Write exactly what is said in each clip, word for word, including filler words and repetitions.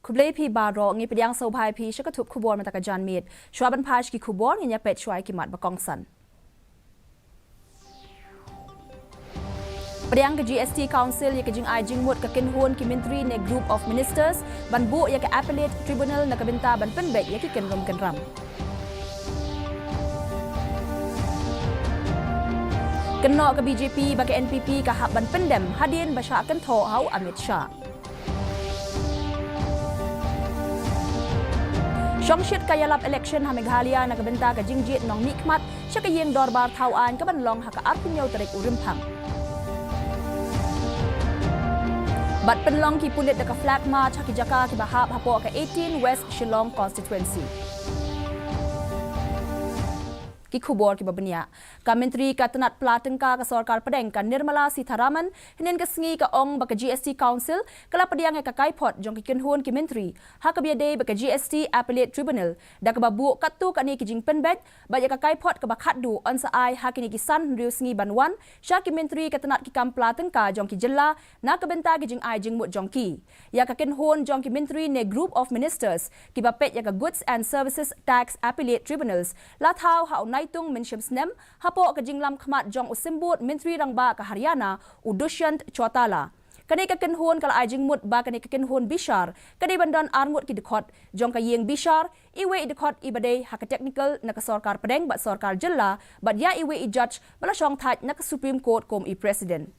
Khublei phi baroh, ngi pdiang sngewbha ïa phi sha ka thup khubor mynta ka janmiet. Shuwa ban phai sha ki khubor, ngin ïa peit shuwa ïa ki mat ba kongsan. Pdiang ka G S T Council ïa ka jingai jingmut ka kynhun ki myntri ne Group of Ministers ban buh ïa ka Appellate Tribunal na ka bynta ban pynbeit ïa ki kynrum kynram. Kynnoh ka B J P ba ka N P P ka hap ban pyndem hadien ba shah kynthoh ha u Amit Shah. Shongshit ka ïalap election ha Meghalaya na ka bynta ka jingjied nongmihkhmat sha ka ïing dorbar thaw aiñ ka ban long ha ka arphew hynñiew tarik u Rymphang. Bad pynlong ki pulit da ka flag march ha ki jaka kiba hap hapoh ka eighteen West Shillong Constituency. Ki khubor kiba bniah. Ka Myntri ka tnat pla tyngka ka Sorkar Pdeng ka Nirmala Sitharaman, hynnin ka sngi ka ong ba ka G S T Council ka la pdiang ïa ka kaiphod jong ki kynhun ki myntri ha kaba ïadei bad ka G S T Appellate Tribunal, da kaba buh katto katne ki jingpynbeit, bad ïa ka kaiphod kaba khatduh yn sa ai ha kine ki san hynriew sngi ban wan sha ki myntri ka tnat ki kam pla tyngka jong ki jylla na ka bynta ki jingai jingmut jong ki. Ïa ka kynhun jong ki myntri ne Group of Ministers kiba peit ïa ka Goods and Services Tax Appellate Tribunals la thaw ha u Naitung mynshem snem hapoh ka jinglam khmat jong u Symbud Myntri Rangbah ka Haryana, u Dushyant Chautala. Kane ka kynhun ka la ai jingmut ba kane ka kynhun bishar ka dei ban don arngut ki dkhot jong ka ïing bishar, iwei i dkhot iba dei ha ka technical na ka Sorkar Pdeng bad Sorkar Jylla, bad ïa iwei i judge ba la shongthait na ka Supreme Court kum i President.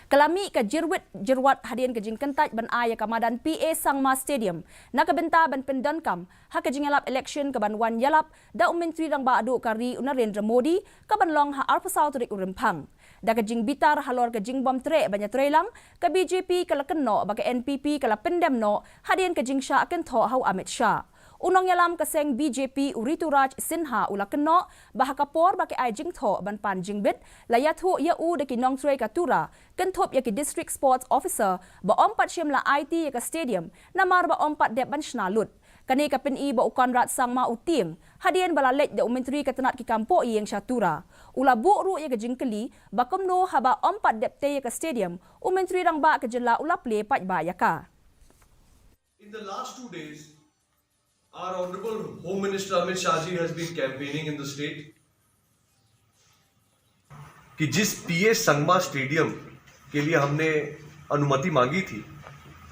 Ka la mih ka jirwit jirwat hadien ka jingkyntait ban ai ïa ka madan P A Sangma Stadium na ka bynta ban pyndonkam ha ka jingïalap election ka ban wan ïalap da u Myntri Rangbah duh ka ri u Narendra Modi, ka ban long ha arphew saw tarik u Rymphang. Da ka jingbitar halor ka jingbym treh ban ïatreilang, ka B J P ka la kynnoh ba ka N P P ka la pyndem noh hadien ka jingshah kynthoh ha u Amit Shah. U nongïalam ka seng B J P u Rituraj Sinha u la kynnoh ba ha ka por ba ki ai jingthoh ban pan jingbit, la ïathuh ïa u da ki nongtrei ka Tura kynthup ïa ki District Sports Officer ba ym pat shym la aiti ïa ka stadium namar ba ym pat dep ban shna lut. Kane ka pyni ba u Conrad Sangma u tieng hadien ba la leit da u Myntri ka tnat ki kam poh ïing sha Tura. U la buh ruh ïa ka jingkylli ba kumno haba ym pat dep tei ïa ka stadium, u Myntri Rangbah ka jylla u la plie paidbah ïa ka. In the last two days, our Honorable Home Minister Amit Shah ji has been campaigning in the state. कि जिस पीए संगमा स्टेडियम के लिए हमने अनुमति मांगी थी,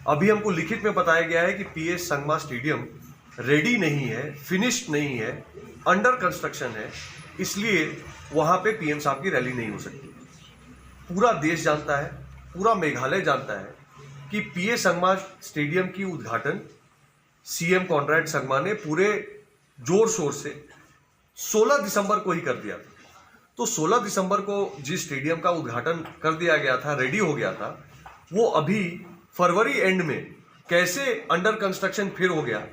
अभी हमको लिखित में बताया गया है कि पीए संगमा स्टेडियम रेडी नहीं है, फिनिश्ड नहीं है, अंडर कंस्ट्रक्शन है, इसलिए वहाँ पे पीएम साहब की रैली नहीं हो सकती। पूरा देश जानता है, पूरा मेघालय जानता है कि पीए संगमा स्टेडियम की उद्घाटन सीएम कॉनराड संगमा ने पूरे जोर शोर से सोलह दिसंबर को ही कर दिया था। तो सोलह दिसंबर को जिस स्टेडियम का उद्घाटन कर दिया गया था, रेडी हो गया था, वो अभी फरवरी एंड में कैसे अंडर कंस्ट्रक्शन फिर हो गया?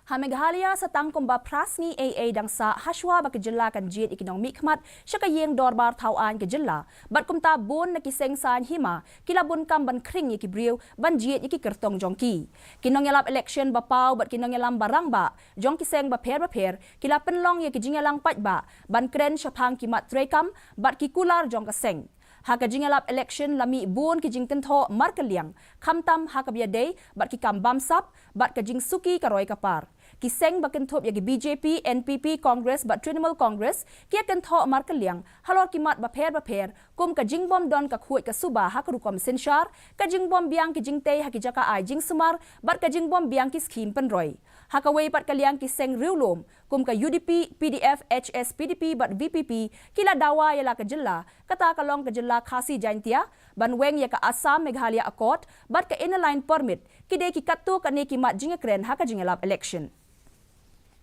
Ha Meghalaya sa tang kumba phra sngi ei ei dang sah hashwa ba ka jylla kan jied ïa ki nongmihkhmat sha ka ïing dorbar thaw aiñ ka jylla, bad kumta bun na ki seng saiñ hima ki la bun kam ban khring ïa ki briew ban jied ïa ki kyrtong jong ki. Ki nongïalap election ba paw bad ki nongïalam ba rangbah jong ki seng bapher bapher ki la pynlong ïa ki jingïalang paidbah ban kren shaphang ki mat treikam bad ki kular jong ka seng. Ha ka jingïalap election la mih bun ki jingkynthoh markylliang, khamtam ha kaba ïadei bad ki kam bamsap bad ka jingsuki ka roi ka par. Ki seng ba kynthup ïa ki B J P, N P P, Congress bad Trinamool Congress ki ïa kynthoh markylliang halor ki mat bapher bapher, kum ka jingbym don ka khuid ka suba ha ka rukom synshar, ka jingbym biang ki jingtei ha ki jaka ai jingsumar, bad ka jingbym biang ki skhim pynroi. Ha kawei pat ka liang ki seng riewlum kum ka U D P, P D F, H S P D P bad V P P ki la dawa ïa la ka jylla, kata ka long ka jylla Khasi Jaintia, ban weng ïa ka Assam Meghalaya Accord bad ka Inner Line Permit, ki dei ki katto katne ki mat jingïakren ha ka jingïalap election.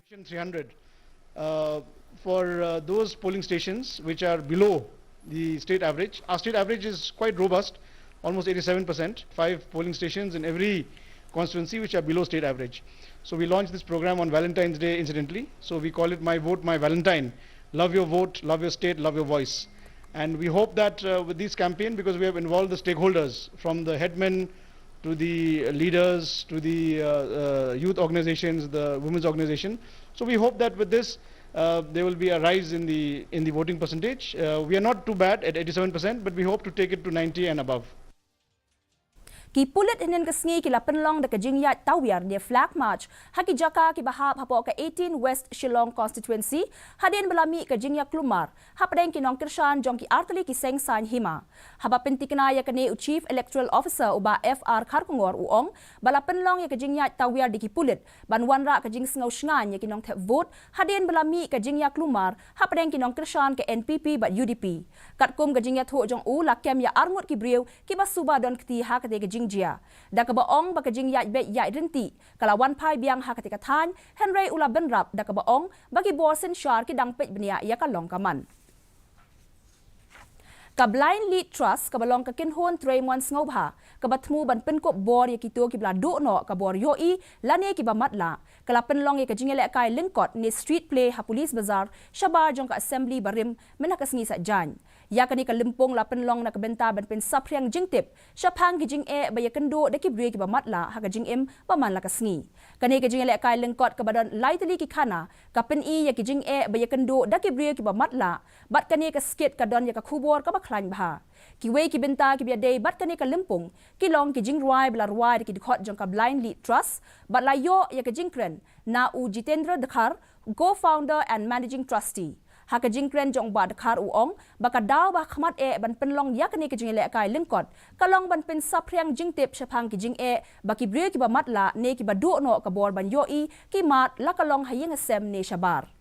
Section three hundred, uh, for, uh, those polling stations which are below the state average. Our state average is quite robust, almost eighty-seven percent, five polling stations in every constituency which are below state average. So we launched this program on Valentine's Day, incidentally. So we call it My Vote, My Valentine. Love your vote, love your state, love your voice. And we hope that, uh, with this campaign, because we have involved the stakeholders, from the headmen to the leaders, to the, uh, uh, youth organizations, the women's organization. So we hope that with this, Uh, there will be a rise in the in the voting percentage. Uh, we are not too bad at eighty-seven percent, but we hope to take it to ninety and above. Ki pulit hynnin ka sngi ki la pynlong da ka jingïaid tawiar ne flag march ha ki jaka kiba hap hapoh ka eighteen West Shillong constituency, hadien ba la mih ka jingïaklumar hapdeng ki nongkyrshan jong ki artylli ki seng saiñ hima. Haba pyntikna ïa kane u Chief Electoral Officer u Bah F R Kharkongor u ong ba la pynlong ïa ka jingïaid tawiar da ki pulit ban wanrah ka jingsngew shngaiñ ïa ki nongthep vote hadien ba la mih ka jingïaklumar hapdeng ki nongkyrshan ka N P P bad U D P. Katkum ka jingïathuh jong u, la kem ïa arngut ki briew kiba suba don kti ha katei ka jingjia, da kaba ong ba ka jingïaid beit ïaid ryntih ka la wan phai biang ha katei ka thaiñ, hynrei u la bynrap da kaba ong ba ki bor synshar ki dang peit bniah ïa ka long ka man. Ka Blind Lead Trust, kaba long ka kynhun trei mon sngewbha kaba thmu ban pynkup bor ïa kito kiba la duh noh ka bor ïohi lane kiba matlah, ka la pynlong ïa ka jingïalehkai lyngkot ne street play ha Police Bazar, shabar jong ka Assembly barim mynha ka sngi Saitjaiñ. Ïa kane ka lympung la pynlong na ka bynta ban pynsaphriang jingtip shaphang ki jingeh ba ïakynduh da ki briew kiba matlah ha ka jingim ba man la ka sngi. Kane ka jingïalehkai lyngkot, kaba don lai tylli ki khana, ka pyni ïa ki jingeh ba ïakynduh da ki briew kiba matlah, bad kane ka skit ka don ïa ka khubor kaba khlaiñ bha. Kiwei ki bynta kiba ïadei bad kane ka lympung ki long ki jingrwai ba la rwai da ki dkhot jong ka Blind Lead Trust, bad la ïoh ïa ka jingkren na u Jitendra Dkhar, co-founder and managing trustee. Ha ka jingkren jong u Bah Dkhar u ong ba ka daw ba khmat eh ban pynlong ïa kane ka jingïalehkai lyngkot ka long ban pynsaphriang jingtip shaphang ki jingeh ba ki briew kiba matlah ne kiba duh noh ka bor ban ïohi ki mad, la ka long ha ïing ha sem ne shabar.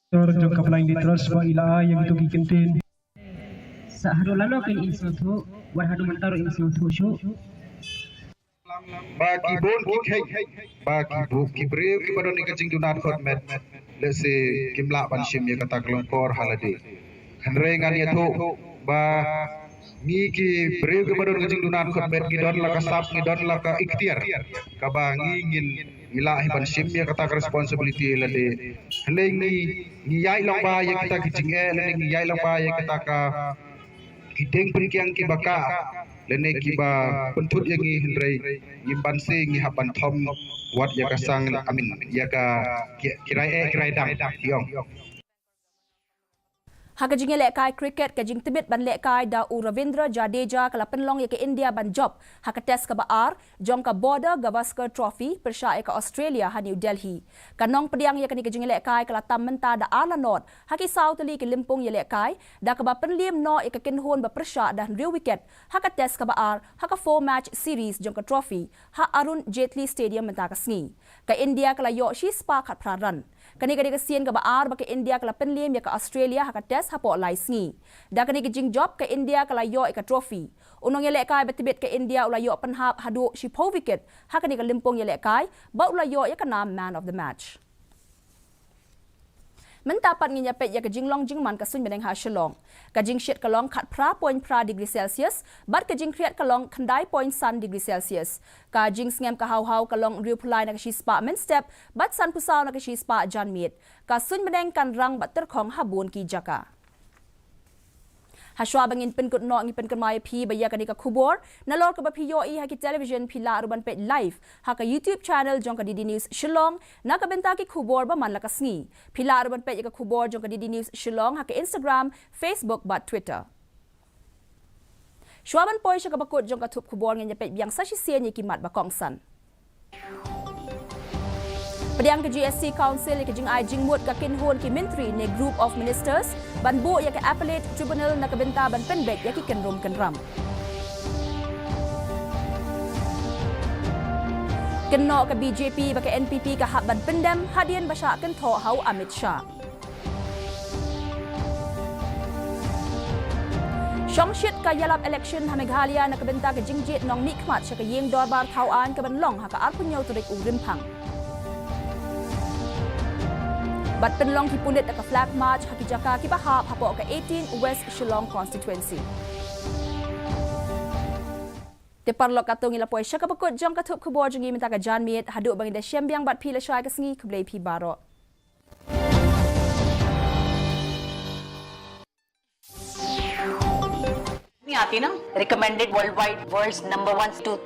Tor jong ka Blind Lead Trust ba i la ai ïa kito ki kyntien. Sa haduh lano kin in sngewthuh, wat haduh mynta ruh in sngewthuh shuh. Ba ki bun ki kheiñ, ba ki bun ki briew kiba don ïa ka jingduna dkhot met, lehse kim lah ban shim ïa kata ka lyngkor ha lade. Hynrei ngan ïathuh ba ngi ki briew kiba don ka jingduna dkhot met ngi don la ka sap, ngi don la ka iktiar kaba ngi ngin, ngi lah hi ban shim ïa kata ka responsibility lade. Hynrei ngi, ngi ïaid lang ba ïa kita ki jingeh, lane ngi ïaid lang ba ïa kita ka ki dieng pynkiang kiba kah lane kiba pynthut ïa ngi, hynrei ngim banse ngi hap ban thom wat ïa ka sang, I mean, ïa ka ki, ki rai eh, ki rai dang, ki ong. Ha ka jingïalehkai cricket, ka jingtbit ban lehkai da u Ravindra Jadeja ka la pynlong ïa ka India ban jop ha ka test kaba ar jong ka Border Gavaskar Trophy pyrshah ïa ka Australia ha New Delhi. Ka nongpdiang ïa kane ka jingïalehkai ka la tam mynta da ar la nod ha ki saw tylli ki lympung ïalehkai, da kaba pynliem noh ïa ka kynhun ba pyrshah da hynriew wicket ha ka test kaba ar ha ka four match series jong ka trophy ha Arun Jaitley Stadium mynta ka sngi. Ka India ka la ïoh shispah khatphra run. Kane ka dei ka sien kaba ar ba ka India ka la pynliem ïa ka Australia ha ka test hapoh lai sngi. Da kane ka jingjop ka India ka la ïoh ïa ka trophy. U nongïalehkai ba tbit ka India u la ïoh pynhap haduh shiphew wicket ha kane ka lympung ïalehkai, bad u la ïoh ïa ka nam man of the match. Mynta pat ngin ïa peit ïa ka jinglong jingman ka suiñ bneng ha Shillong. Ka jingshit ka long khatphra point phra degree Celsius, bad ka jingkhriat ka long khyndai point san degree Celsius. Ka jingsngem ka haw haw ka long hynriewphew lai na ka shispah mynstep, bad sanphew saw na ka shispah janmiet. Ka suiñ bneng kan rang bad tyrkhong ha bun ki jaka. Hashwa ba ngin pynkut noh, ngi pynkynmaw ïa phi ba ïa kane ka khubor, nalor kaba phi ïohi ha ki television, phi lah ruh ban peit live ha ka YouTube channel jong ka D D News Shillong na ka bynta ki khubor ba man la ka sngi. Phi lah ruh ban peit ïa ka khubor jong ka D D News Shillong ha ka Instagram, Facebook bad Twitter. Shuwa ban poi sha kaba kut jong ka thup khubor, ngin ïa peit biang sa shisien ïa ki mat ba kongsan. Pdiang ka G S T Council ïa ka jingai jingmut ka kynhun ki myntri ne Group of Ministers ban buh ïa ka Appellate Tribunal na ka bynta ban pynbeit ïa ki kynrum kynram. Kynnoh ka B J P ba ka N P P ka hap ban pyndem hadien ba shah kynthoh ha u Amit Shah. Shongshit ka ïalap election ha Meghalaya na ka bynta ka jingjied nongmihkhmat sha ka ïing dorbar thaw aiñ kaban long ha ka arphew hynñiew tarik u Rymphang. Bad pynlong ki pulit da ka flag march ha ki jaka kiba hap hapoh ka eighteen West Shillong constituency. Te paralok, katto ngi la poi sha kaba kut jong ka thup khubor jong ngi mynta ka janmiet, haduh ba ngin da shem biang bad phi lashai ka sngi, khublei phi baroh. नहीं आती ना, recommended worldwide, world's number one tooth.